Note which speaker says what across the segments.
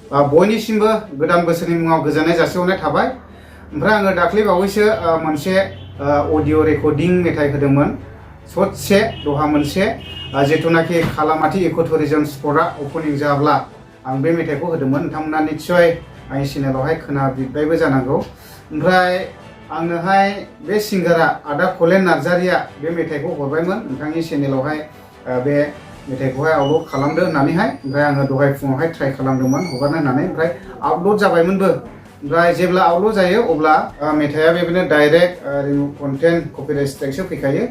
Speaker 1: बयनिसिमबो गोदान बोसोरनि मुङाव गोजोननाय जासिहरनाय थाबाय। ओमफ्राय आङो दाख्लै बावैसो मोनसे अडिअ रेकर्डिं मेथाइ होदोंमोन ससे दहा मोनसे जिथुनाखि खालामाथि इक' टुरिजम स्पटआ अपेनिं जाब्ला आं बे मेथाइखौ होदोंमोन। नोंथांमोना निस्सय आंनि चेनेलावहाय खोनाबिबायबो जानांगौ। ओमफ्राय आंनोहाय बे सिंगारा आदा कलेन नार्जारिया बे मेथाइखौ हरबायमोन नोंथांनि चेनेलावहाय बे मेथाइखौहाय आपल'ड खालामदो होननानैहाय। ओमफ्राय आङो दहाय फुङावहाय ट्राइ खालामदोंमोन हगारनो होननानै, ओमफ्राय आपल'ड जाबायमोनबो। ओमफ्राय जेब्ला आपल'ड जायो अब्ला मेथाइआ बेबायदिनो डाइरेक्ट रिमुभ कन्टेन्ट कपिराइट स्ट्राइकसो फैखायो।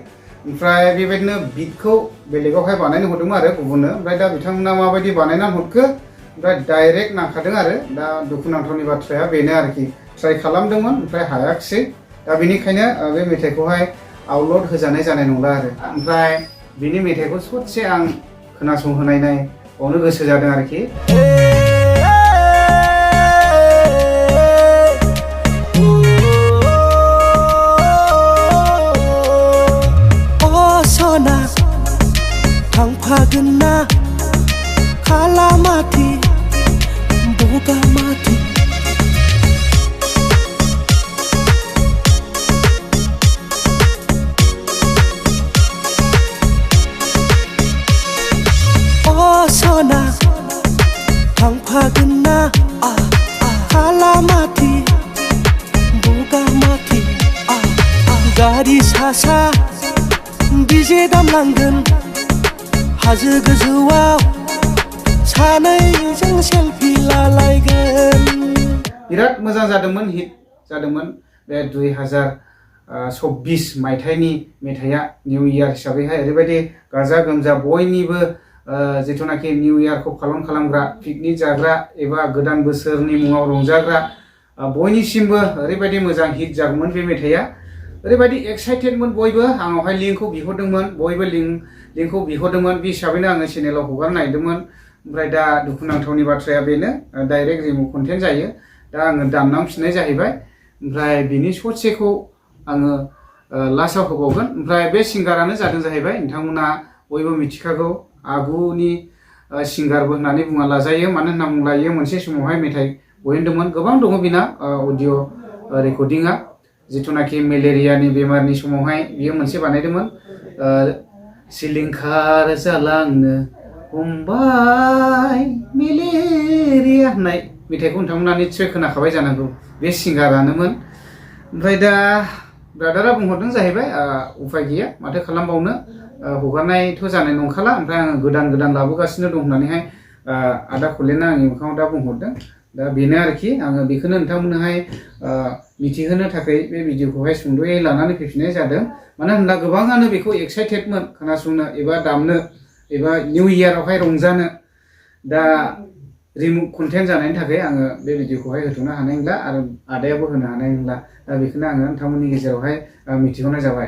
Speaker 1: ओमफ्राय बेबायदिनो बिटखौ बेलेगावहाय बानायनो हरदोंमोन आरो गुबुननो। ओमफ्राय दा बिथांमोना माबायदि बानायनानै हरखो, ओमफ्राय डाइरेक्ट नांखादों आरो। दा दुखुनांथावनि बाथ्राया बेनो आरोखि, ट्राइ खालामदोंमोन ओमफ्राय हायाखिसै। दा बेनिखायनो बे मेथाइखौहाय आपल'ड होजानाय जानाय नंला आरो। ओमफ्राय बिनि मेथाइखौ ससे आं खोनासंहोनाय बावनो गोसो जादों आरोखि।
Speaker 2: थांफागोन ना खालामाथि बगामाथि सना थांफागोन ना खालामाथि बगामाथि गारि सा बिजे दामलांगोन हाजो गोजौआव सानैजों सेलफि लालायगोन।
Speaker 1: बिराद मोजां जादोंमोन, हिट जादोंमोन बे 2024 मायथाइनि मेथाइया। निउ इयार हिसाबैहाय ओरैबायदि गाजा गोमजा बयनिबो जिथुनाखि निउ इयारखौ पालन खालामग्रा, पिकनिक जाग्रा एबा गोदान बोसोरनि मुङाव रंजाग्रा बयनिसिमबो ओरैबायदि मोजां हिट जागौमोन बे मेथाइया। ओरैबायदि एक्साइटेडमोन बयबो। आंनावहाय लिंकखौ बिहरदोंमोन, बयबो लिंकखौ बिहरदोंमोन। बे हिसाबैनो आङो चेनेलाव हगारनो नागिरदोंमोन। ओमफ्राय दा दुखुनांथावनि बाथ्राया बेनो, डाइरेक्ट रिमुभ कन्टेन्ट जायो। दा आङो दाननांफिननाय जाहैबाय। ओमफ्राय बिनि ससेखौ आङो लास्टआव होबावगोन। ओमफ्राय बे सिंगारानो जादों जाहैबाय, नोंथांमोना बयबो मिथिखागौ, आगुनि सिंगारबो होननानै बुंना लाजायो। मानो होनना बुङोब्ला इयो मोनसे समावहाय मेथाइ बयनदोंमोन। गोबां दङ बिना अडिअ रेकर्डिंआ। जिथुनाखि मेलेरियानि बेमारनि समावहाय बियो मोनसे बानायदोंमोन, सिलिंखार जालांनो हमबाय मेलेरिया होननाय मेथाइखौ नोंथांमोना निस्सय खोनाखाबाय जानांगौ। बे सिंगारानोमोन। ओमफ्राय दा ब्रादारा बुंहरदों जाहैबाय, उफाय गैया माथो खालामबावनो, हगारनायथ' जानाय नंखाला। ओमफ्राय आङो गोदान लाबोगासिनो दं होननानैहाय आदा कलेना आंनि मोखाङाव दा बुंहरदों। दा बेनो आरोखि, आङो बेखौनो नोंथांमोननोहाय मिथिहोनो थाखाय बे भिडिअखौहाय सुंद'यै लानानै फैफिननाय जादों। मानो होनब्ला गोबाङानो बेखौ एक्साइटेडमोन खोनासंनो एबा दामनो एबा निउ इयारावहाय रंजानो। दा रिमुभ कन्टेन्ट जानायनि थाखाय आङो बे भिडिअखौहाय होथ'नो हानाय नंला आरो आदायाबो होनो हानाय नंला। दा बेखौनो आङो नोंथांमोननि गेजेरावहाय मिथिहरनाय जाबाय।